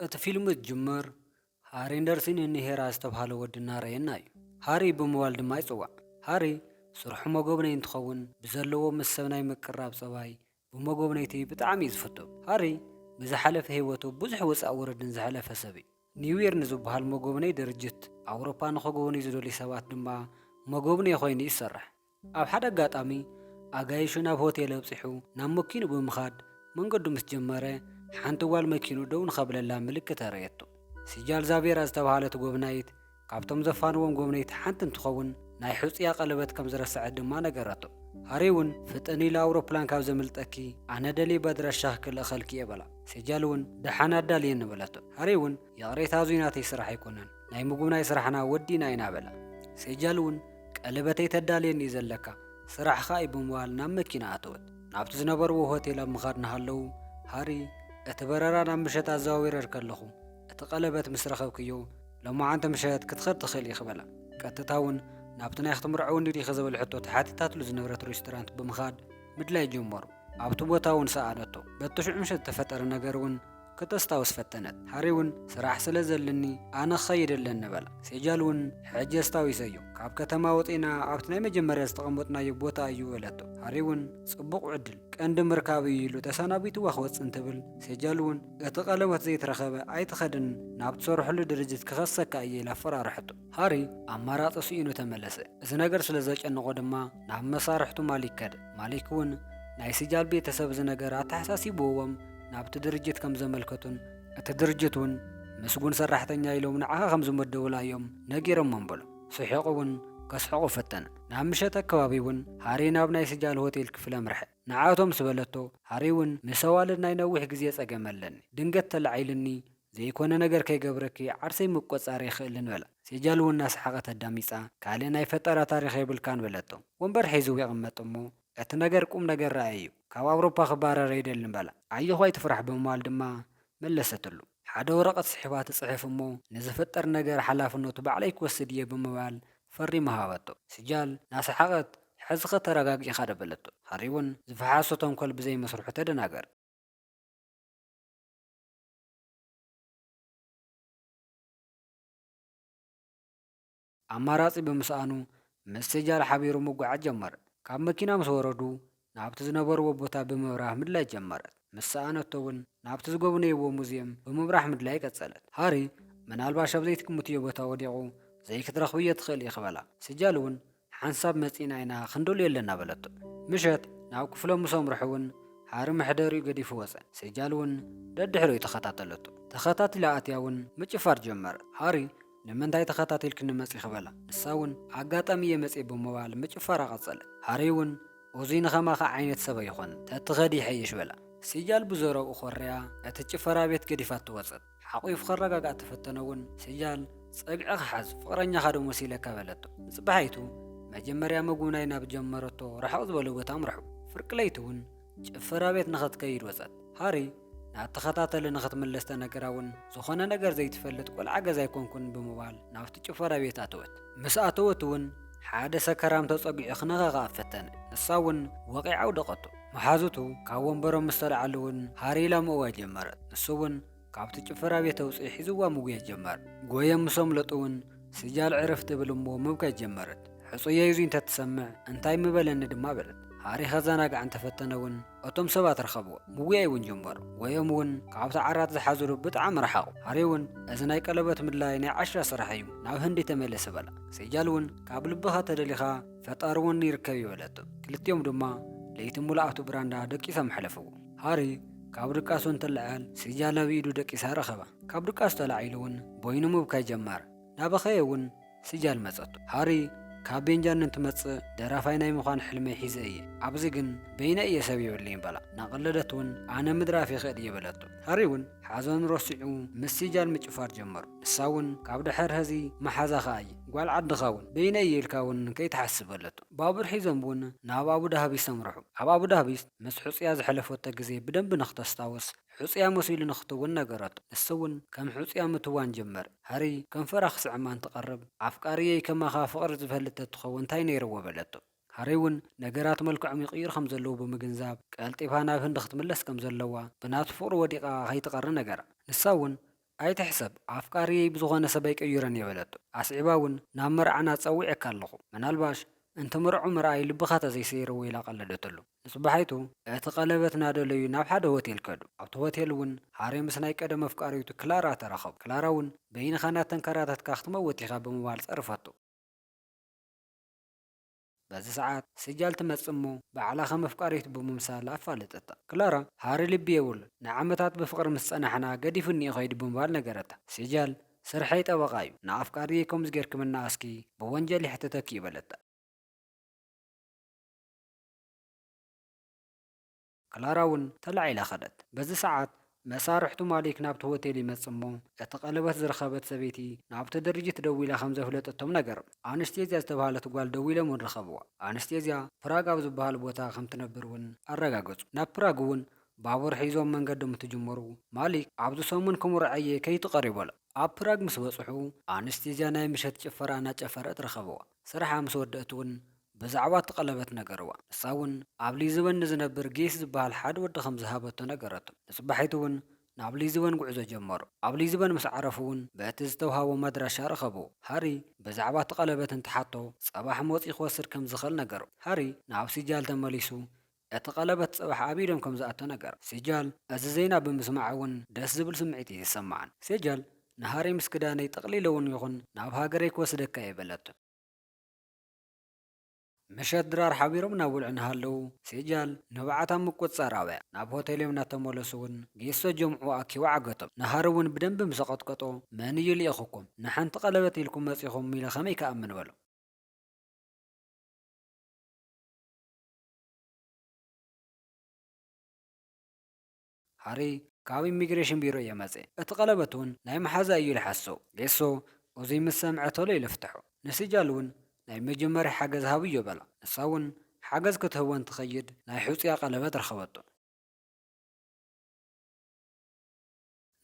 እቲ ፊልም ዝጅምር ሃሪ እንደርሲን እኒሄራ ዝተብሃለ ወዲ እናረኣየና እዩ። ሃሪ ብምባል ድማ ይጽዋዕ። ሃሪ ስርሑ መጎብነይ እንትኸውን፣ ብዘለዎ ምስ ሰብ ናይ ምቅራብ ጸባይ ብመጎብነይቲ ብጣዕሚ እዩ ዝፍቶ። ሃሪ ብዝሓለፈ ህይወቱ ብዙሕ ውጻእ ውረድን ዘሕለፈ ሰብ እዩ። ኒው ይር ንዝበሃል መጎብነይ ድርጅት ኣውሮፓ ንኸጎብንዩ ዝደልዩ ሰባት ድማ መጎብነይ ኮይኑ እዩ ዝሰርሕ። ኣብ ሓደ ኣጋጣሚ ኣጋይሹ ናብ ሆቴል ኣብጺሑ ናብ መኪኑ ብምኻድ መንገዱ ምስ ጀመረ፣ ሓንቲ ጓል መኪኑ ደው ንኸብለላ ምልክት ኣርእየቶ። ሲጃል ዛቤራ ዝተባህለት ጎብናይት ካብቶም ዘፋንዎም ጎብነይቲ ሓንቲ እንትኸውን፣ ናይ ሕጹያ ቀለበት ከም ዝረሰዐት ድማ ነገረቶ። ሃሪ እውን ፍጥን ኢሉ ኣውሮፕላን ካብ ዘምልጠኪ ኣነ ደልየ በድረሻኺ ክልእኸልኪ እየ በላ። ሴጃል እውን ደሓን ኣዳልየኒ በለቶ። ሃሪ እውን ይቕሬታ፣ እዙይ ናተይ ስራሕ ኣይኮነን፣ ናይ ምጉብናይ ስራሕና ወዲእና ኢና በላ። ሴጃል እውን ቀለበተይ ተዳልየኒ እዩ ዘለካ፣ ስራሕኻ እዩ ብምባል ናብ መኪና ኣተወት። ናብቲ ዝነበርዎ ሆቴል ኣብ ምኻድ እናሃለዉ ሃሪ እቲ በረራ ናብ ምሸት ኣዘዋዊረ ከለኹ እቲ ቀለበት ምስ ረኸብክዮ ሎማዓንቲ ምሸት ክትኸድ ትኽእል ኢኺ በላ። ቀጥታ እውን ናብቲ ናይ ክትምርዐወኒ ዲኺ ዝብል ሕቶ ተሓቲታትሉ ዝነበረት ሬስቶራንት ብምኻድ ምድላይ ጀመሩ። ኣብቲ ቦታ እውን ሰኣነቶ። በቲ ሽዑ ምሸት ዝተፈጠረ ነገር እውን ክተስታውስ ፈተነት። ሃሪ እውን ስራሕ ስለ ዘለኒ ኣነ ክኸይድ ኣለኒ በላ። ሴጃል እውን ሕጂ ኣስታዊሰዮ፣ ካብ ከተማ ወፂና ኣብቲ ናይ መጀመርያ ዝተቐመጥናዮ ቦታ እዩ በለቶ። ሃሪ እውን ጽቡቕ ዕድል፣ ቀንዲ ምርካብ እዩ ኢሉ ተሰናቢትዋ ክወጽእ እንትብል፣ ሴጃል እውን እቲ ቀለበት ዘይትረኸበ ኣይትኸድን፣ ናብ ትሰርሕሉ ድርጅት ክኸሰካ እየ ኢላ ኣፈራርሐቶ። ሃሪ ኣማራጺ ስኢኑ ተመለሰ። እዚ ነገር ስለ ዘጨነቖ ድማ ናብ መሳርሕቱ ማሊክ ከደ። ማሊክ እውን ናይ ሲጃል ቤተሰብ እዚ ነገር ኣተሓሳሲብዎም ናብቲ ድርጅት ከም ዘመልከቱን እቲ ድርጅት እውን ምስጉን ሰራሕተኛ ኢሎም ንዓኻ ከም ዝመደቡላ እዮም ነጊሮሞም በሎ። ስሒቑ እውን ከስሕቖ ፈተነ። ናብ ምሸት ኣከባቢ እውን ሃሪ ናብ ናይ ሲጃል ሆቴል ክፍሊ ኣምርሐ። ንዓኣቶም ምስ በለቶ፣ ሃሪ እውን ምስ ኣዋልድ ናይ ነዊሕ ግዜ ጸገም ኣለኒ። ድንገት ተላዒሉኒ፣ ዘይኮነ ነገር ከይገብረኪ ዓርሰይ ምቆጻር ኣይኽእልን በላ። ሴጃል እውን እናሰሓቐት ኣዳሚጻ፣ ካልእ ናይ ፈጠራ ታሪኽ የብልካን በለቶ። ወንበር ሒዙ ይቕመጥ እሞ፣ እቲ ነገር ቁም ነገር ረኣይ እዩ። ካብ ኣውሮፓ ክባረር ኣይደልን በላ። ኣየኹ ኣይትፍራሕ ብምባል ድማ መለሰትሉ። ሓደ ወረቐት ስሒባ ትጽሕፍ እሞ፣ ንዝፍጠር ነገር ሓላፍነቱ ባዕለይ ክወስድ እየ ብምባል ፈሪማ ሃበቶ። ሲጃል እናሰሓቐት፣ ሕዚ ኸ ተረጋጊእኻ ዶ በለቶ። ሃሪ እውን ዝፈሓሶ ተንኮል ብዘይመስርሑ ተደናገረ። ኣማራጺ ብምስኣኑ ምስ ሴጃል ሓቢሩ ምጉዓዝ ጀመረ። ካብ መኪና ምስ ወረዱ ናብቲ ዝነበርዎ ቦታ ብምብራህ ምድላይ ጀመረት። ምስ ሰኣነቶ እውን ናብቲ ዝጎብነይዎ ሙዝየም ብምብራህ ምድላይ ቀጸለት። ሃሪ ምናልባሽ ኣብ ዘይትግምትዮ ቦታ ወዲቑ ዘይክትረኽብዮ ትኽእሊ ኢኺ በላ። ሴጃል እውን ሓንሳብ መጺእና ኢና ክንደልዮ ኣለና በለቶ። ምሸት ናብ ክፍሎም ምስ ኣምርሑ እውን ሃሪ መሕደሪኡ ገዲፉ ወጸ። ሴጃል እውን ደድሕሪኡ ተኸታተለቶ። ተኸታቲላ ኣትያ እውን ምጭፋር ጀመረ። ሃሪ ንምንታይ ተኸታቲልክኒ መጺኺ በላ። ንሳ እውን ኣጋጣሚ እየ መጺአ ብምባል ምጭፋራ ቀጸለት። ሃሪ እውን እዙይ ንኸማኻ ዓይነት ሰብ ኣይኾን፣ ተትኸዲ ይሐይሽ በላ። ሴጃል ብዘረብኡ ኮርያ እቲ ጭፈራ ቤት ገዲፋቶ ወጸት። ሓቑፉ ከረጋግኣ ተፈተነ እውን፣ ሴጃል ጸግዕኻ ሓዝ፣ ፍቕረኛኻ ዶ መሲለካ በለቶ። ንጽባሒቱ መጀመርያ መጉብናይ ናብ ጀመረቶ ርሕቕ ዝበለ ቦታ ኣምርሑ። ፍርቂ ለይቲ እውን ጭፈራ ቤት ንኽትከይድ ወጸት። ሃሪ እናተኸታተለ ንኽትምለስ ተነገራ እውን፣ ዝኾነ ነገር ዘይትፈልጥ ቆልዓ ገዛ ኣይኮንኩን ብምባል ናብቲ ጭፈራ ቤት ኣተወት። ምስ ኣተወት እውን ሓደ ሰከራም ተጸጊዑ ክነኻኽኣ ፈተነ። ንሳ እውን ወቒዓ ኣውደቐቶ። መሓዙቱ ካብ ወንበሮም ምስ ተለዓሉ እውን ሃሪ ኢላ ምእዋይ ጀመረት። ንሱ እውን ካብቲ ጭፈራ ቤት ኣውጺኡ ሒዝዋ ምጉያይ ጀመረ። ጎዮም ምስ ኣምለጡ እውን ስጃል ዕርፍ ትብል እሞ ምብካይ ጀመረት። ሕጹየይ እዙይ እንተትሰምዕ እንታይ ምበለኒ ድማ በለት። ሃሪ ከዘናግዓ እንተፈተነ እውን እቶም ሰባት ረኸብዎ። ምጉያይ እውን ጀመሩ። ጎዮም እውን ካብቲ ዓራት ዝሓዙሉ ብጣዕሚ ረሓቑ። ሃሪ እውን እዚ ናይ ቀለበት ምድላይ ናይ ዓሻ ስራሕ እዩ፣ ናብ ህንዲ ተመለሲ በላ። ስጃል እውን ካብ ልብኻ ተደሊኻ ፈጣሪ እውን ይርከብ እዩ በለቶ። ክልቲኦም ድማ ለይቲ ሙሉእ ኣብቲ ብራንዳ ደቂሶም ኣሕለፍዎ። ሃሪ ካብ ድቃሱ እንትልዓል ስጃል ኣብ ኢዱ ደቂሳ ረኸባ። ካብ ድቃሱ ተላዒሉ እውን በይኑ ምብካይ ጀመረ። እናበኸየ እውን ስጃል መጸቱ። ሃሪ ካብ ቤንጃን እንትመጽእ ደራፋይ ናይ ምዃን ሕልመይ ሒዘ እየ። ኣብዚ ግን በይነ እየ ሰብ የብለይን በላ። እናቐለደት እውን ኣነ ምድራፍ ይኽእል እየ በለቶ። ሃሪ እውን ሓዘኑ ረሲዑ ምስ ስጃል ምጭፋር ጀመሩ። ንሳ እውን ካብ ድሕር ሀዚ መሓዛኻ እየ፣ ጓል ዓድኻ እውን በይነ እየ ኢልካ እውን ከይትሓስብ በለቶ። ባቡር ሒዞም እውን ናብ ኣቡዳሃቢስ ኣምርሑ። ኣብ ኣቡዳሃቢስ ምስ ሕጹያ ዝሐለፈቶ ግዜ ብደንቢ ንኽተስታውስ ሕጹያ መሲሉ ንኽትውን ነገረቶ። ንሱ እውን ከም ሕጹያ ምትዋን ጀመረ። ሃሪ ከንፈራ ክስዕማ እንትቐርብ፣ ኣፍቃሪየይ ከማኻ ፍቕሪ ዝፈልጥ ተትኸውን እንታይ ነይርዎ በለቶ። ሃሪ እውን ነገራት መልክዖም ይቕይሩ ከም ዘለዉ ብምግንዛብ፣ ቀልጢፋ ናብ ህንዲ ክትምለስ ከም ዘለዋ፣ ብናቱ ፍቕሪ ወዲቓ ከይትቐሪ ነገራ። ንሳ እውን "ኣይትሕሰብ፣ ኣፍቃሪየይ ብዝኾነ ሰብ ኣይቅይሮን እየ" በለቶ። ኣስዒባ እውን፣ "ናብ መርዓና ጸዊዐካ ኣለኹ፣ ምናልባሽ እንትምርዖ ምርኣይ ልብኻ ተዘይሰይርዎ" ኢላ ቀለደትሉ። ንጽባሒቱ እቲ ቀለበት ናደለዩ ናብ ሓደ ሆቴል ከዱ። ኣብቲ ሆቴል እውን ሃሪ ምስ ናይ ቀደም ኣፍቃሪቱ ክላራ ተራኸቡ። ክላራ እውን "በይንኻ እናተንከራተትካ ክትመውት ኢኻ" ብምባል ጸርፈቶ። በዚ ሰዓት ሲጃል ትመጽእ እሞ ባዕላ ከም ኣፍቃሪት ብምምሳል ኣፋለጠታ። ክላራ፣ "ሃሪ ልቢ የብሉን፣ ንዓመታት ብፍቕሪ ምስ ጸናሕና ገዲፉኒ እዩ ኸይዱ" ብምባል ነገረታ። ሲጃል፣ "ስርሐይ ጠበቓ እዩ፣ ንኣፍቃሪየይ ከምዚ ጌርኪ ምነኣስኪ ብወንጀል ይሕትተኪ" እዩ በለታ። ክላራ እውን ተላዒላ ኸደት። በዚ ሰዓት መሳርሕቱ ማሊክ ናብቲ ሆቴል ይመጽእ እሞ፣ እቲ ቀለበት ዝረኸበት ሰበይቲ ናብቲ ድርጅት ደዊላ ከም ዘፍለጠቶም ነገሮም። ኣንስቴዝያ ዝተባህለት ጓል ደዊሎም እውን ረኸብዋ። ኣንስቴዝያ ፕራግ ኣብ ዝበሃል ቦታ ከም ትነብር እውን ኣረጋገጹ። ናብ ፕራግ እውን ባቡር ሒዞም መንገዶም እንትጅምሩ፣ ማሊክ፣ "ኣብዚ ሰሙን ክምርዖ እየ፣ ከይትቐሪ" በሎ። ኣብ ፕራግ ምስ በጽሑ፣ ኣንስቴዝያ ናይ ምሸት ጭፈራ እናጨፈረት ረኸብዋ። ስርሓ ምስ ወደእት እውን ብዛዕባ እቲ ቀለበት ነገርዋ። ንሳ እውን ኣብ ሊዝበን ንዝነብር ጌስ ዝበሃል ሓደ ወዲ ከም ዝሃበቶ ነገረቶ። ንጽባሒቱ እውን ናብ ሊዝበን ጉዕዞ ጀመሩ። ኣብ ሊዝበን ምስ ዓረፉ እውን በቲ ዝተውሃቦም ኣድራሻ ረኸብዎ። ሃሪ ብዛዕባ እቲ ቀለበት እንትሓቶ፣ ጸባሕ መጺኡ ክወስድ ከም ዝኽእል ነገሮ። ሃሪ ናብ ሲጃል ተመሊሱ እቲ ቀለበት ጽባሕ ኣብ ኢዶም ከም ዝኣቶ ነገሮ። ሲጃል እዚ ዜና ብምስማዓ እውን ደስ ዝብል ስምዒት እዩ ዝሰምዓን። ሲጃል ንሃሪ "ምስ ክዳነይ ጠቕሊለ እውን ይኹን ናብ ሃገረይ ክወስደካ እየ" በለቶ። ምሸት ድራር ሓቢሮም እናበልዑ እናሃለዉ፣ ሴጃል ንብዓት ኣብ ምቁጽጻር ኣውያ። ናብ ሆቴሎም እናተመለሱ እውን፣ ጌሶ ጀምዑ ኣኪቡ ዓገቶም። ንሃሪ እውን ብደንቢ ምስ ኣቐጥቀጦ፣ "መን እዩ ልኢኹኩም? ንሓንቲ ቀለበት ኢልኩም መጺኹም" ኢለ ከመይ ክኣምን በሎ። ሃሪ፣ "ካብ ኢሚግሬሽን ቢሮ እየ መጽየ። እቲ ቀለበት እውን ናይ መሓዛ እዩ" ኢሉ ሓሰው። ጌሶ፣ እዙይ ምስ ሰምዐ፣ "ቶሎ ኢለ ፍትሖ። ንሲጃል እውን ናይ መጀመርያ ሓገዝ ሃብዮ" በላ። ንሳ እውን ሓገዝ ክትህቦ እንትኸይድ፣ ናይ ሕጹያ ቀለበት ረኸበቶ።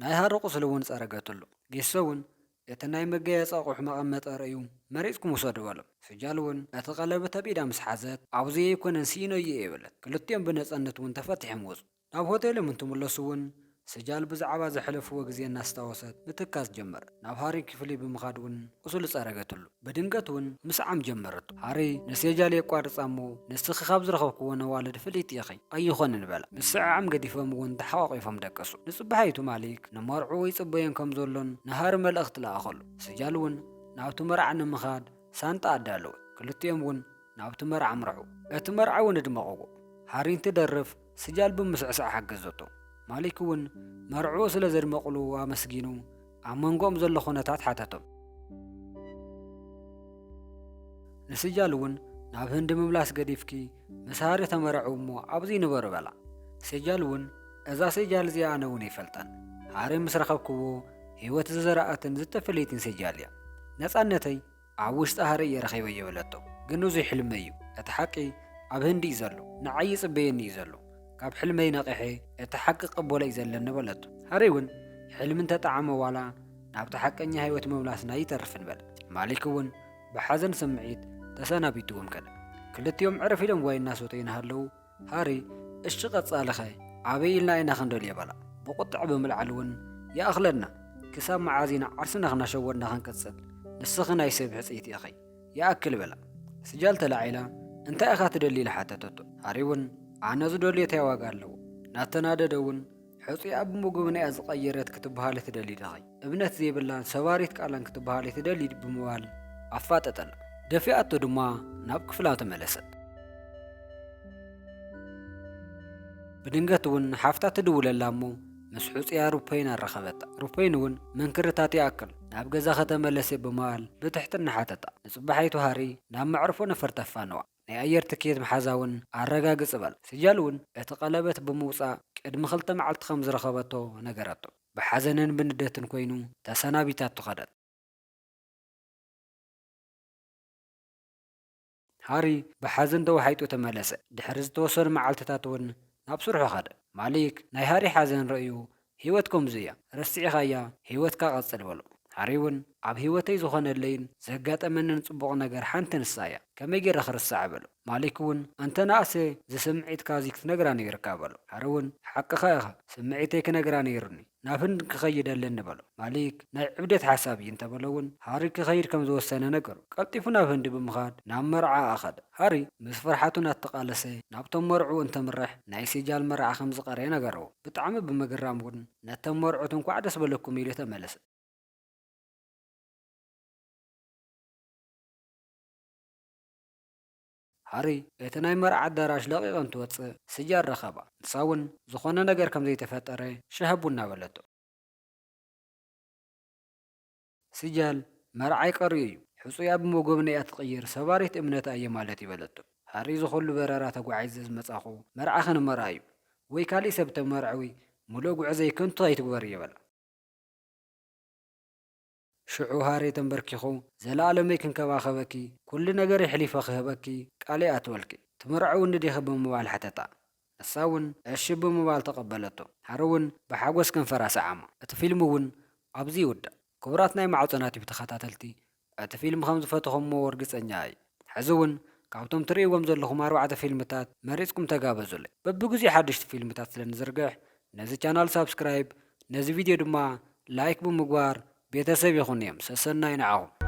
ናይ ሃሪ ቁስሊ እውን ጸረገትሉ። ጌሶ እውን፣ "እቲ ናይ መጋየጺ ኣቑሑ መቐመጢ ርእዩ፣ መሪጽኩም ውሰዱ" በሎ። ሲጃል እውን፣ እቲ ቀለበት ኣብ ኢዳ ምስ ሓዘት፣ "ኣብዚ ኣይኮነን፣ ስኢነዮ እየ" በለት። ክልቲኦም ብነጻነት እውን ተፈቲሖም ወጹ። ናብ ሆቴሎም እንትምለሱ እውን፣ ስጃል ብዛዕባ ዘሕለፍዎ ግዜ እናስታወሰት ምትካዝ ጀመረት። ናብ ሃሪ ክፍሊ ብምኻድ እውን ቁስሉ ጸረገትሉ። ብድንገት እውን ምስዓም ጀመረቶ። ሃሪ ንሴጃል የቋርጻ እሞ፣ "ንስኺ ካብ ዝረኸብክወን ኣዋልድ ፍልይቲ ኢኺ፣ ኣይኾንን" በላ። ምስዕዓም ገዲፎም እውን ተሓቋቒፎም ደቀሱ። ንጽባሒቱ ማሊክ ንመርዕኡ ይጽበዮን ከም ዘሎን ንሃሪ መልእኽቲ ለኣኸሉ። ስጃል እውን ናብቲ መርዓ ንምኻድ ሳንጣ ኣዳለወ። ክልቲኦም እውን ናብቲ መርዓ ኣምርሑ። እቲ መርዓ እውን ኣድመቕዎ። ሃሪ እንትደርፍ ስጃል ብምስዕሳዕ ሓገዘቶ። ማሊክ እውን መርዕኡ ስለ ዘድመቕሉ ኣመስጊኑ ኣብ መንጎኦም ዘሎ ኩነታት ሓተቶም። ንስጃል እውን፣ "ናብ ህንዲ ምምላስ ገዲፍኪ ምስ ሃሪ ተመርዕዉ እሞ ኣብዚ ንበሩ" በላ። ሴጃል እውን፣ "እዛ ሴጃል እዚኣ ኣነ እውን ኣይፈልጣን። ሃሪ ምስ ረኸብክዎ ህይወት ዝዘረኣትን ዝተፈለየትን ሴጃል እያ። ነጻነተይ ኣብ ውሽጢ ሃሪ እየ ረኺበዮ" በለቶ። "ግን እዙይ ሕልሚ እዩ። እቲ ሓቂ ኣብ ህንዲ እዩ ዘሎ። ንዓይ ይጽበየኒ እዩ ዘሎ። ካብ ሕልመይ ነቒሐ እቲ ሓቂ ክቕበሎ እዩ ዘለኒ" በለቶ። ሃሪ እውን፣ "ሕልሚ እንተጠዓሞ ዋላ ናብቲ ሓቀኛ ህይወት ምምላስና ኣይተርፍን" በለ። ማሊክ እውን ብሓዘን ስምዒት ተሰናቢትዎም ከደ። ክልቲኦም ዕርፍ ኢሎም ዋይ እናሰተዩ እናሃለዉ፣ ሃሪ፣ "እሺ ቀጻሊኸ ኣበይ ኢልና ኢና ክንደልዮ?" በላ። ብቁጥዕ ብምልዓል እውን፣ "ይኣኽለና፣ ክሳብ መዓዝ ኢና ዓርስና ክናሸወድና ክንቅጽል? ንስኺ ናይ ሰብ ሕጽይቲ ኢኺ፣ ይኣክል" በላ። ስጃል ተላዒላ፣ "እንታይ ኢኻ ትደሊ?" ኢላ ሓተተቶ። ሃሪ እውን፣ "ኣነ ዝደልዮ እንታይ ዋጋ ኣለዎ?" እናተናደደ እውን፣ "ሕጹያ ብምጉብንያ ዝቐየረት ክትበሃሊ ትደሊ ዲኺ? እምነት ዘይብላን ሰባሪት ቃላን ክትበሃሊ ትደሊ?" ብምባል ኣፋጠጠላ። ደፊኣቶ ድማ ናብ ክፍላ ተመለሰት። ብድንገት እውን ሓፍታ ትድውለላ እሞ፣ ምስ ሕጹያ ሩፐይን ኣራኸበታ። ሩፐይን እውን፣ "መንክርታት ይኣክል፣ ናብ ገዛ ከተመለስ እየ" ብምባል ብትሕትና ሓተታ። ንጽባሒቱ ሃሪ ናብ መዕርፎ ነፈርቲ ኣፋነዋ። ናይ ኣየር ትኬት ምሓዛ እውን ኣረጋግጽ በላ። ስጃል እውን እቲ ቀለበት ብምውጻእ ቅድሚ ክልተ መዓልቲ ከም ዝረኸበቶ ነገረቶ። ብሓዘንን ብንደትን ኮይኑ ተሰናቢታቶ ከደት። ሃሪ ብሓዘን ተዋሒጡ ተመለሰ። ድሕሪ ዝተወሰኑ መዓልትታት እውን ናብ ስርሑ ከደ። ማሊክ ናይ ሃሪ ሓዘን ርእዩ፣ "ህይወት ከምዚ እያ፣ ረሲዕኻያ፣ ህይወትካ ቀጽል" በሎ። ሃሪ እውን፣ "ኣብ ህይወተይ ዝኾነለይን ዘጋጠመንን ጽቡቕ ነገር ሓንቲ ንሳ እያ፣ ከመይ ገይረ ክርስዓ?" በሎ። ማሊክ እውን፣ "እንተ ነኣሰ ዝስምዒትካ እዚ ክትነግራ ነይርካ" በሎ። ሃሪ እውን፣ "ሓቅኻ ኢኻ፣ ስምዒተይ ክነግራ ነይሩኒ፣ ናብ ህንድ ክኸይድ ኣለኒ በሎ። ማሊክ ናይ ዕብደት ሓሳብ እዩ እንተበሎ እውን፣ ሃሪ ክኸይድ ከም ዝወሰነ ነገሩ። ቀልጢፉ ናብ ህንዲ ብምኻድ ናብ መርዓ ኣኸደ። ሃሪ ምስ ፍርሓቱ እናተቓለሰ ናብቶም መርዑ እንተምርሕ፣ ናይ ሲጃል መርዓ ከም ዝቐረየ ነገርዎ። ብጣዕሚ ብምግራም እውን፣ ነቶም መርዑት እንኳዕ ደስ በለኩም ኢሉ ተመለሰ። ሃሪ እቲ ናይ መርዓ ኣዳራሽ ለቒቐ እንትወጽእ፣ ሲጃል ረኸባ። ንሳ እውን ዝኾነ ነገር ከም ዘይተፈጠረ ሸህ ቡና በለቶ። ሲጃል፣ መርዓይ ቀሪኡ እዩ። ሕጹያ ብመጎብነያ ትቕይር ሰባሪት እምነታ እየ ማለት እዩ በለቶ። ሃሪ እዚ ኩሉ በረራ ተጓዒዘ ዝመጻኹ መርዓኺ ንምርኣይ እዩ። ወይ ካሊእ ሰብ ተመርዕዊ፣ ሙሉእ ጉዕዘይ ከንቱ ከይትግበርዮ በላ። ሽዑ ሃሪ ተንበርኪኹ፣ "ዘላኣለመይ ክንከባኸበኪ፣ ኩሉ ነገር የሕሊፈ ክህበኪ ቃለይ ኣትወልኪ። ትምርዕውኒ ዲኺ?" ብምባል ሓተታ። ንሳ እውን እሺ ብምባል ተቐበለቶ። ሃሪ እውን ብሓጎስ ከንፈራ ሰዓማ። እቲ ፊልም እውን ኣብዚ ይውዳእ። ክቡራት ናይ ማዕጾ ናት ቲቪ ተኸታተልቲ፣ እቲ ፊልም ከም ዝፈተኹምዎ ርግጸኛ እየ። ሕዚ እውን ካብቶም ትርእይዎም ዘለኹም ኣርባዕተ ፊልምታት መሪጽኩም ተጋበዙለይ። በብግዜኡ ሓደሽቲ ፊልምታት ስለ ንዝርግሕ፣ ነዚ ቻናል ሳብስክራይብ፣ ነዚ ቪድዮ ድማ ላይክ ብምግባር ቤተሰብ ይኹን እዮም። ሰሰናዩ ንዓኹም።